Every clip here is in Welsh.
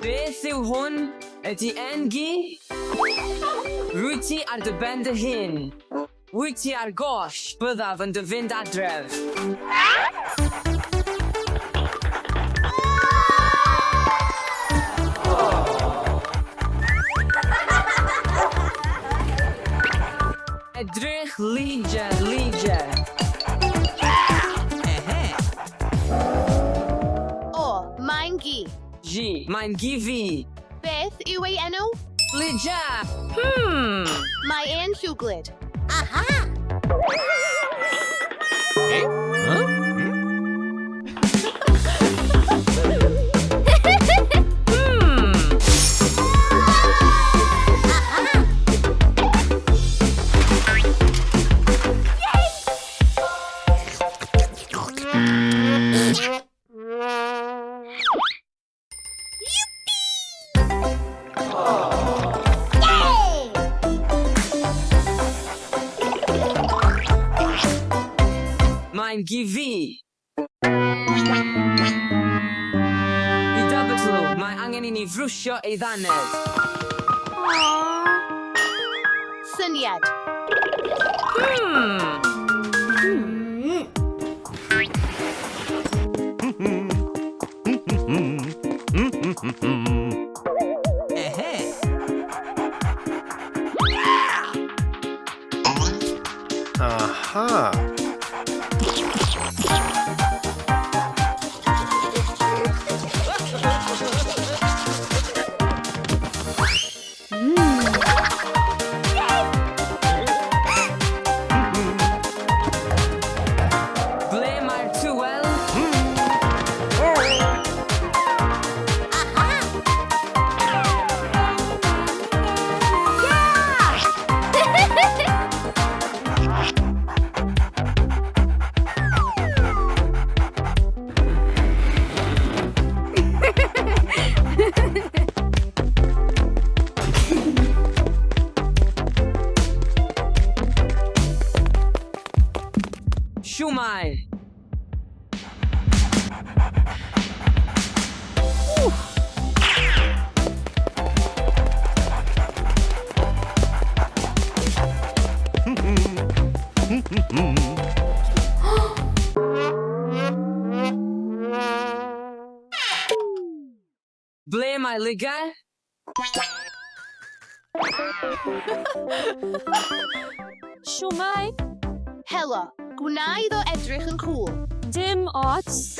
Beth yw hwn? Ydy e'n gi? Rwyt ti ar dy ben dy hun. Wyt ti ar goll? Byddaf yn dy fynd adref. Edrych, Lige, Lige. O, mae'n gi. G, mae'n gi fi. Beth yw ei enw? Lige! Hmm! Mae e'n llwglyd. Mae'n gi fi. I Double, mae angen i ni frwsio ei ddannedd. Syniad. Aha. Ble mae'r tywel? Siwmai! Ble mae Liga? Siwmai, Helo, gwna iddo edrych yn cŵl. Dim ots.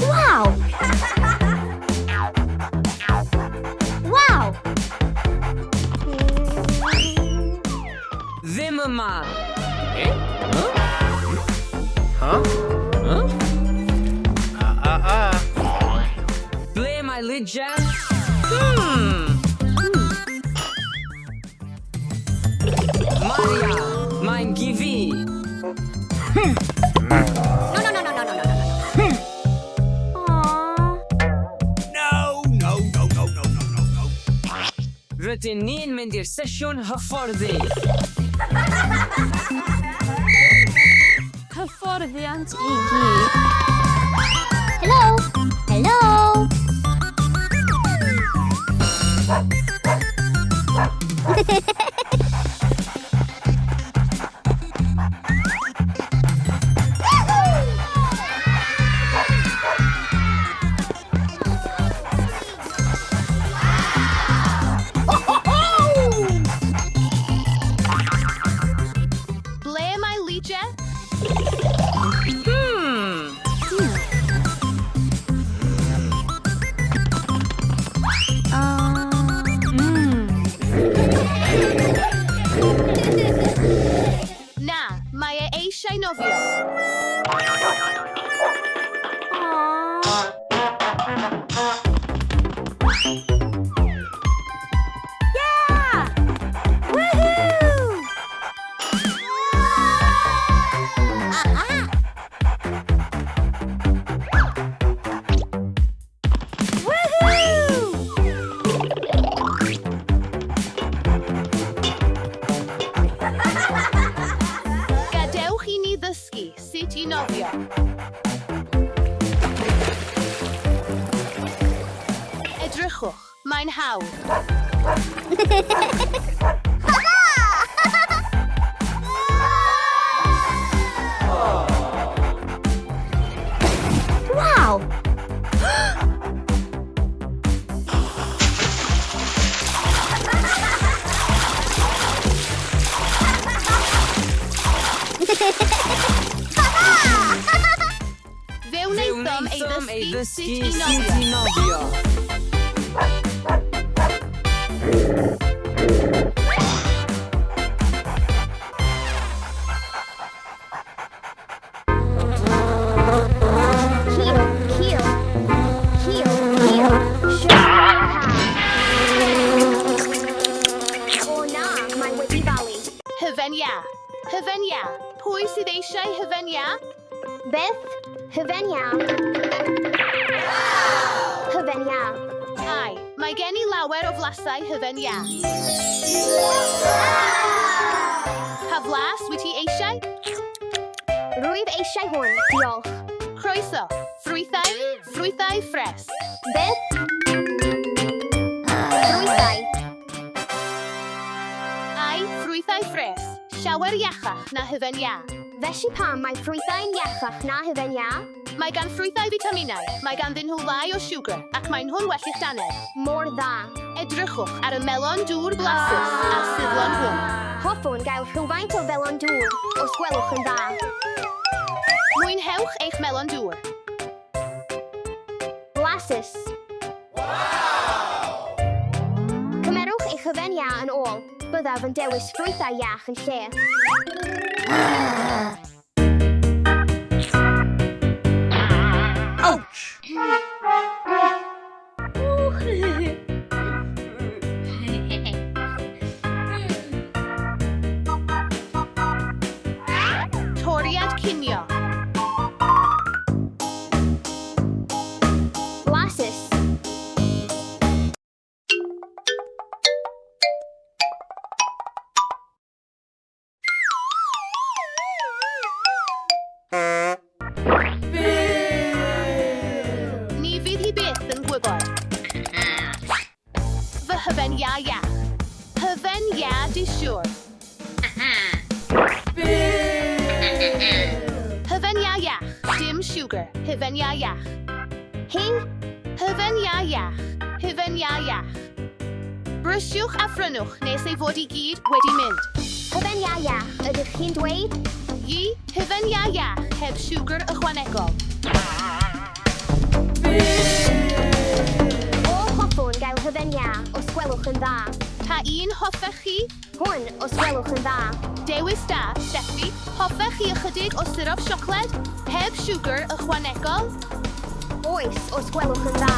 Wow! Wow! Ddim yma. Huh? Ah ah ah. Ble mae Ligia? Maria, mae'n gi fi. No, no, no, no, no, no, no, no, no. Aww. No, no, no, no, no, no, no, no. Rydyn ni'n mynd i'r sesiwn hyfforddi. Hyfforddiant i gi. Hello! Hello! eisiau nofio? Aww. Yeah! Woohoo! Aha! Woohoo! Gadewch i ni ddysgu sut i nofio. Edrychwch, mae'n hawdd. Wow! Fe Fe wnaethom ei wnaethom ei ddysgu ddysgu sut i sut nofio. i nofio. Heel, heel, heel, heel. Sure. O na, mae wedi falu. Hyfen iâ. Hyfen iâ. Pwy sydd eisiau hyfen iâ? Beth? Hyfen iâ. Hyfen iâ. Ai, mae gen i lawer o flasau hyfen iâ. Pa flas wyt ti eisiau? Rwyf eisiau hwn, diolch. Croeso. Ffrwythau, ffrwythau ffres. Beth? Ffrwythau. Ai, ffrwythau ffres. Llawer iachach na hyfen iâ. Felly pam mae ffrwythau'n iachach na hyfen iâ? Mae gan ffrwythau fitaminau, mae ganddyn nhw lai o siwgr, ac maen nhw'n well i'ch dannedd. Mor dda. Edrychwch ar y melon dŵr blasus a suddlon hwn. Hoffwn gael rhywfaint o felon dŵr, os gwelwch yn dda. Mwynhewch eich melon dŵr. Blasus. Cymerwch eich hyfen iâ yn ôl. Byddaf yn dewis ffrwythau iach yn lle. Ouch! Toriad cinio. Blasus. Ni fydd hi byth yn gwybod. Fy hyfen iâ iach. Hyfen iâ di siwr. Hyfen iâ iach. Dim siwgr. Hyfen iâ iach. Hi, Hyfen iâ iach. Hyfen iâ iach. Brysiwch a phrynwch nes ei fod i gyd wedi mynd. hyfen iâ iach, ydych chi'n dweud? I, hyfen iâ iach heb siwgr ychwanegol. O, hoffwn gael hyfen iâ, os gwelwch yn dda. Pa un hoffech chi? Hwn, os gwelwch yn dda. Dewis da, Steffi. Hoffech chi ychydig o sirop siocled? Heb siwgr ychwanegol? Oes, os gwelwch yn dda.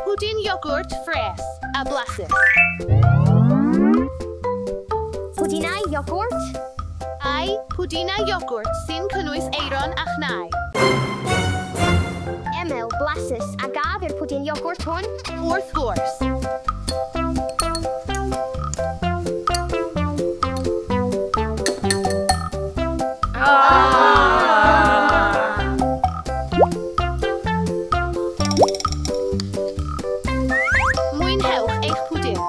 Pwdin iogwrt ffres a blasus. Pwdinau iogwrt? Ai, pwdinau iogwrt sy'n cynnwys eiron a chnau. Emil, blasus, a gaf i'r pwdin iogwrt hwn? Wrth gwrs. Mwynhewch eich pwdin.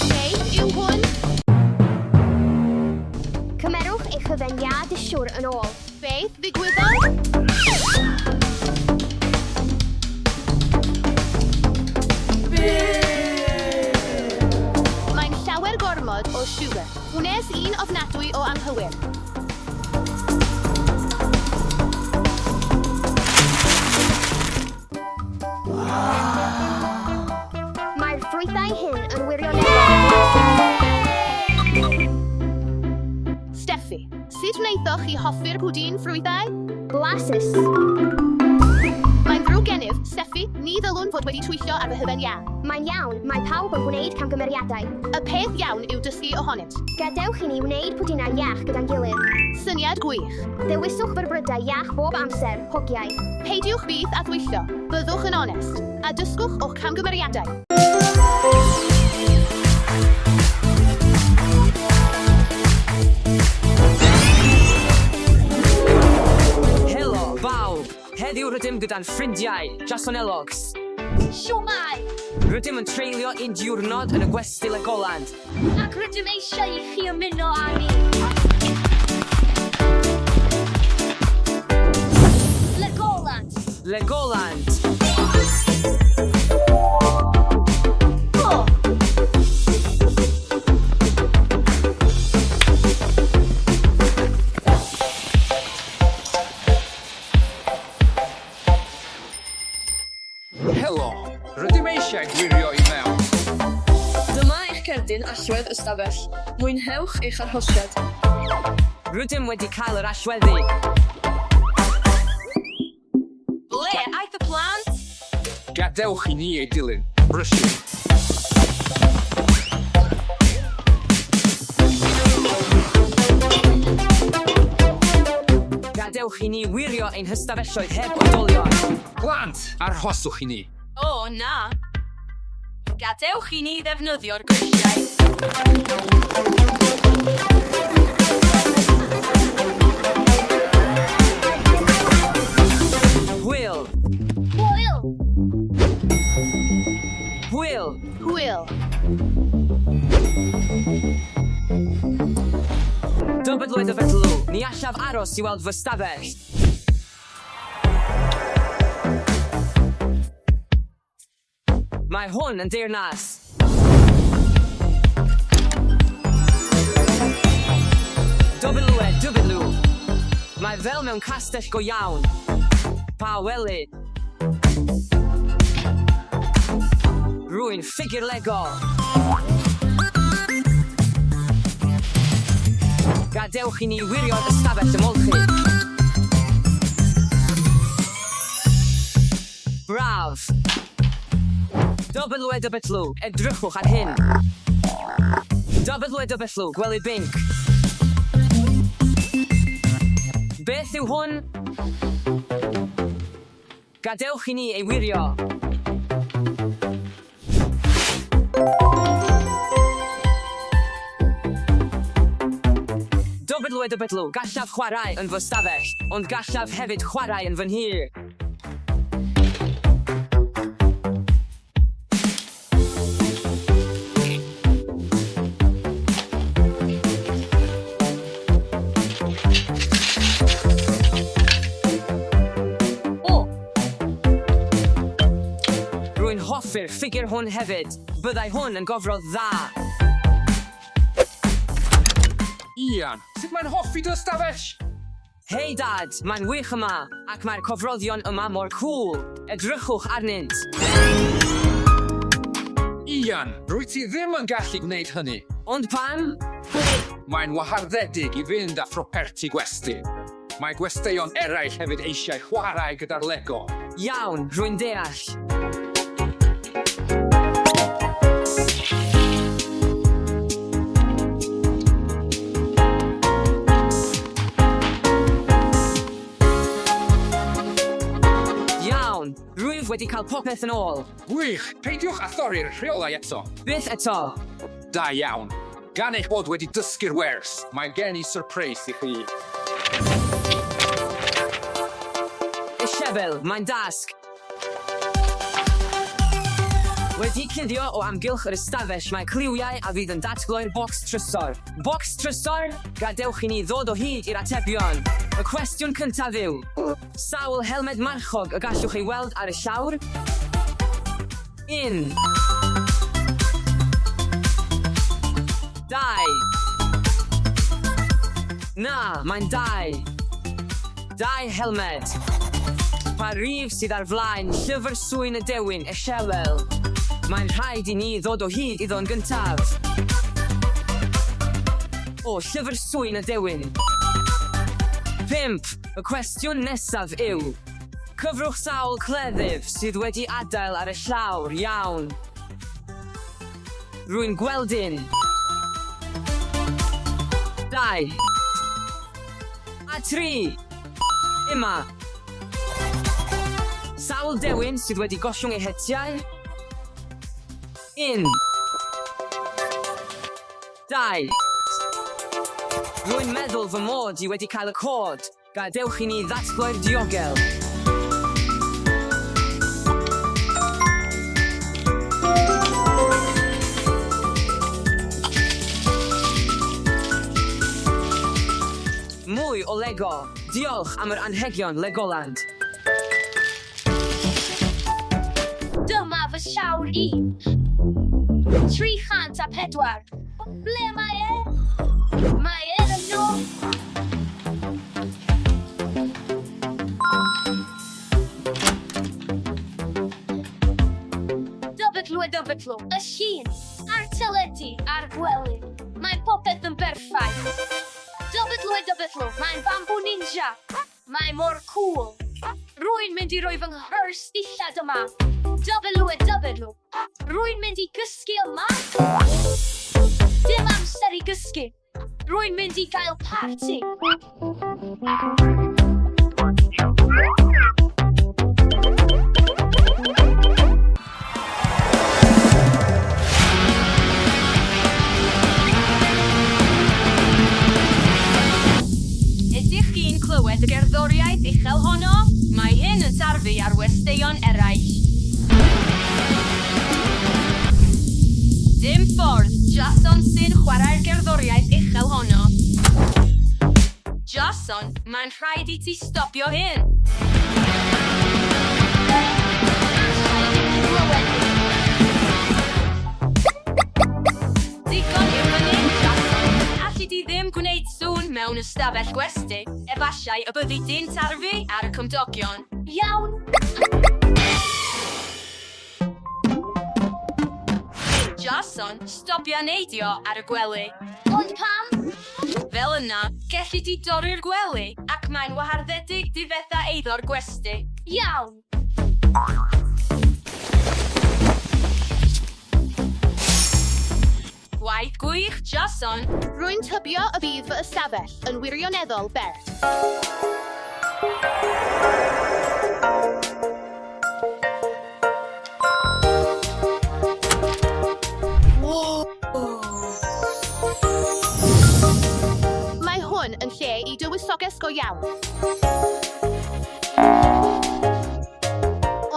Beth yw hwn? Cymerwch eich hyfen iâ disiwr yn ôl. Beth ddigwyddodd? Mae'n llawer gormod o siwgr. Wnes un ofnadwy o anghywir. ffrwythau hyn yn wirioneddol flasus. Steffi, sut wnaethoch chi hoffi'r pwdin ffrwythau? Blasus. Mae'n ddrwg gennyf, Steffi, ni ddylwn fod wedi twyllo ar fy hufen iâ. Mae'n iawn, mae pawb yn gwneud camgymeriadau. Y peth iawn yw dysgu ohonynt. Gadewch i ni wneud pwdinau iach gyda'n gilydd. Syniad gwych. Dewiswch fyrbrydau iach bob amser, hogiau. Peidiwch fyth â thwyllo. Byddwch yn onest. A dysgwch o'ch camgymeriadau. Helo, bawb! Heddiw rydym gyda'n ffrindiau, Jason Elox. Siwmai! Rydym yn treulio un diwrnod yn y gwesty Legoland. Ac rydym eisiau i chi ymuno â ni. Legoland! Legoland! O! Helo, rydym eisiau gwirio i mewn. Dyma eich cerdyn allwedd ystafell. Mwynhewch eich arhosiad. Rydym wedi cael yr allweddi. Ble aeth y plant? Gadewch i ni ei dilyn. Brysiwch. Gadewch i ni wirio ein hystafelloedd heb oedolion. Plant, arhoswch i ni. O, na. Gadewch i ni ddefnyddio'r grisiau. Hwyl! Hwyl! Hwyl! Hwyl. WWW, ni allaf aros i weld fy stafell. Mae hwn yn deyrnas. WW. Mae fel mewn castell go iawn. Pa wely. Rwy'n ffigur Lego. Gadewch i ni wirio'r ystafell ymolchi. Braf. WW, edrychwch ar hyn. WW, gwely binc. Beth yw hwn? Gadewch i ni ei wirio. WW, gallaf chwarae yn fy stafell, ond gallaf hefyd chwarae yn fy nhir. O! Rwy'n hoffi'r ffigur hwn hefyd. Byddai hwn yn gofrodd dda. Ian, sut mae'n hoffi dy ystafell? Hei dad, mae'n wych yma, ac mae'r cofroddion yma mor cŵl. Edrychwch arnynt. Ian, rwyt ti ddim yn gallu gwneud hynny. Ond pam? Mae'n waharddedig i fynd â phroperti gwesty. Mae gwesteion eraill hefyd eisiau chwarae gyda'r Lego. Iawn, rwy'n deall. Iawn, rwyf wedi cael popeth yn ôl. Gwych! Peidiwch â thorri'r rheolau eto. Byth eto. Da iawn. Gan eich bod wedi dysgu'r wers, mae gen i syrpreis i chi. Ishebel, mae'n dasg. Wedi cuddio o amgylch yr ystafell mae cliwiau a fydd yn datgloi'r bocs trysor. Bocs trysor? Gadewch i ni ddod o hyd i'r atebion. Y cwestiwn cyntaf yw, sawl helmed marchog y gallwch ei weld ar y llawr? Un. Dau. Na, mae'n dau. Dau helmed. Pa rif sydd ar flaen llyfr swyn y dewin, y siewel? Mae'n rhaid i ni ddod o hyd iddo'n gyntaf. O, llyfr swyn y dewin. 5. Y cwestiwn nesaf yw, Cyfrwch sawl cleddyf sydd wedi adael ar y llawr, iawn. Rwy'n gweld un. 2. A 3. Yma. Sawl dewin sydd wedi gollwng eu hetiau? 1. 2. Rwy'n meddwl fy mod i wedi cael y cod. Gadewch i ni ddatgloi'r diogel. Mwy o Lego! Diolch am yr anrhegion, Legoland! Dyma fy siawr i. 304. Ble mae e? Mae e yno. W W, y llun, a'r teledu, a'r gwely. Mae popeth yn berffaith. W W, mae'n bamboo ninja. Mae mor cŵl. Rwy'n mynd i roi fy nghyrs dillad yma. W W, rwy'n mynd i gysgu yma. Dim amser i gysgu. Rwy'n mynd i gael parti. Ydych chi'n clywed y gerddoriaeth uchel honno? Mae hyn yn tarfu ar westeion eraill. Dim ffordd, Jason sy'n chwarae'r gerddoriaeth uchel honno. Jason, mae'n rhaid i ti stopio hyn! Alla i ddim clywed hi. Digon yw hynny, Jason. Alli di ddim gwneud sŵn mewn ystafell gwesty. Efallai y byddi di'n tarfu ar y cymdogion. Iawn. Jason, stopia neidio ar y gwely. Ond pam? Fel yna, gelli di dorri'r gwely, ac mae'n waharddedig difetha eiddo'r gwesty. Iawn. Gwaith gwych, Jason! Rwy'n tybio y bydd fy ystafell yn wirioneddol bert. Mae hwn yn lle i dywysoges go iawn.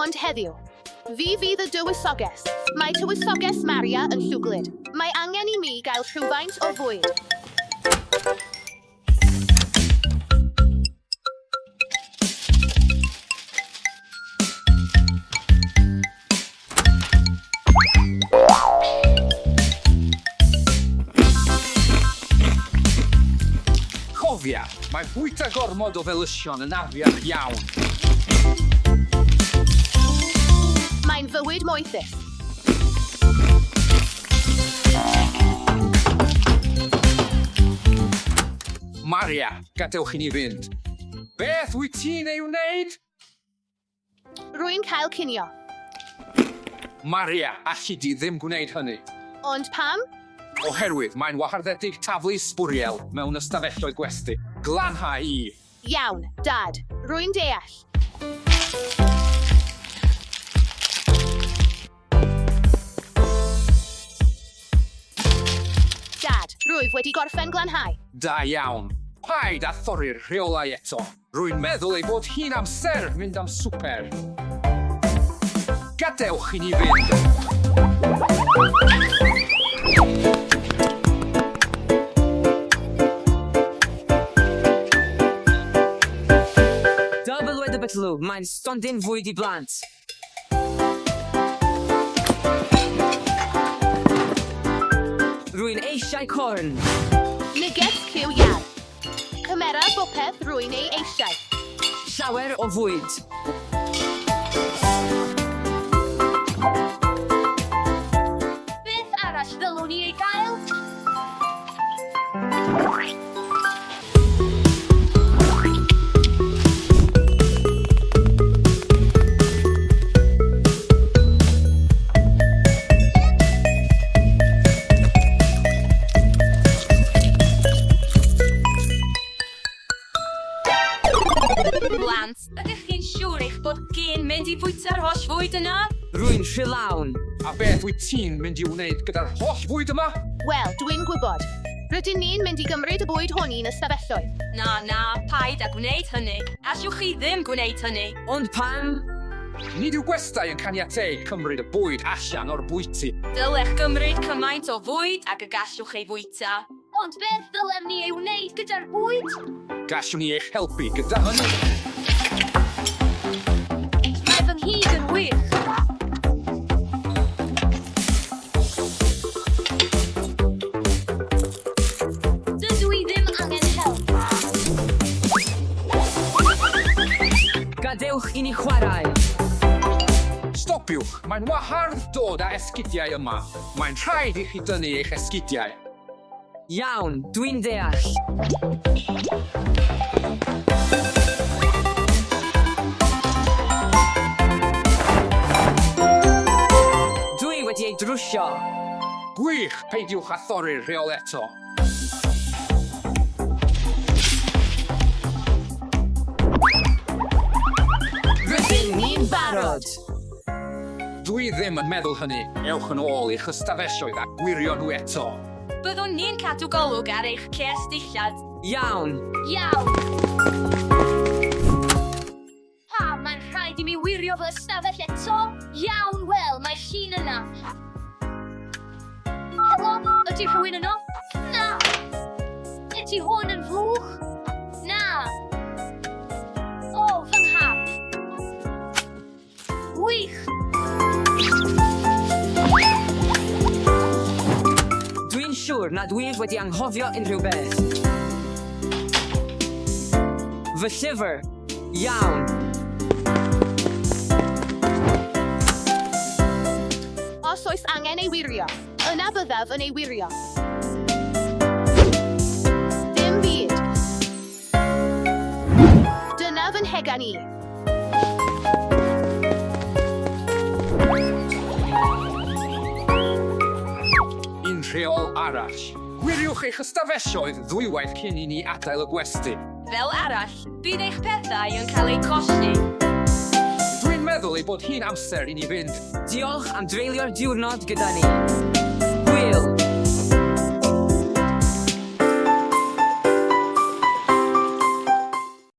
Ond heddiw, fi fydd y dywysoges. Mae tywysoges Maria yn llwglyd. Mae angen i mi gael rhywfaint o fwyd. Cofia, mae bwyta gormod o felysion yn afiach iawn. Mae'n fywyd moethus. Maria, gadewch i ni fynd. Beth wyt ti'n ei wneud? Rwy'n cael cinio. Maria, alli di ddim gwneud hynny. Ond pam? Oherwydd mae'n waharddedig taflu sbwriel mewn ystafelloedd gwesty. Glanhau i! Iawn, Dad. Rwy'n deall. Dad, rwyf wedi gorffen glanhau. Da iawn. Paid â thorri'r rheolau eto. Rwy'n meddwl ei bod hi'n amser mynd am swper. Gadewch i ni fynd. W, mae'n stondin fwyd i blant. Rwy'n eisiau corn. Neges cyw iar. Cymera bopeth rwy'n ei eisiau. Llawer o fwyd. rhy lawn. A beth wyt ti'n mynd i'w wneud gyda'r holl fwyd yma? Wel, dwi'n gwybod. Rydyn ni'n mynd i gymryd y bwyd hwn i'n ystafelloedd. Na, na, paid â gwneud hynny. Allwch chi ddim gwneud hynny. Ond pam? Nid yw gwestai yn caniatáu cymryd y bwyd allan o'r bwyty. Dylech gymryd cymaint o fwyd ag y gallwch ei fwyta. Ond beth ddylem ni ei wneud gyda'r bwyd? Gallwn ni eich helpu gyda hynny. Mae fy nghig yn wych. Dydw i ddim angen help. Gadewch i ni chwarae. Stopiwch! Mae'n wahardd dod â esgidiau yma. Mae'n rhaid i chi dynnu eich esgidiau. Iawn, dwi'n deall. Dwi wedi ei drwsio. Gwych! Peidiwch â thorri'r rheol eto. Rydyn ni'n barod. Dwi ddim yn meddwl hynny. Ewch yn ôl i'ch ystafelloedd a gwirio nhw eto. Byddwn ni'n cadw golwg ar eich ces dillad. Iawn. Iawn. Pa, mae'n rhaid i mi wirio fy ystafell eto? Iawn, wel, mae llun yna. Helo, ydy rhywun yno? Na! Ydy hwn yn flwch? Na! O, fy nghap. Gwych! Dwi'n siŵr nad wyf wedi anghofio unrhyw beth. Fy llyfr. Iawn. Os oes angen ei wirio, yna byddaf yn ei wirio. Dim byd. Dyna fy nhegan i. Un rheol arall. Gwiriwch eich ystafelloedd ddwywaith cyn i ni adael y gwesty. Fel arall, bydd eich pethau yn cael eu colli. Dwi'n meddwl ei bod hi'n amser i ni fynd. Diolch am dreulio'r diwrnod gyda ni. Hwyl.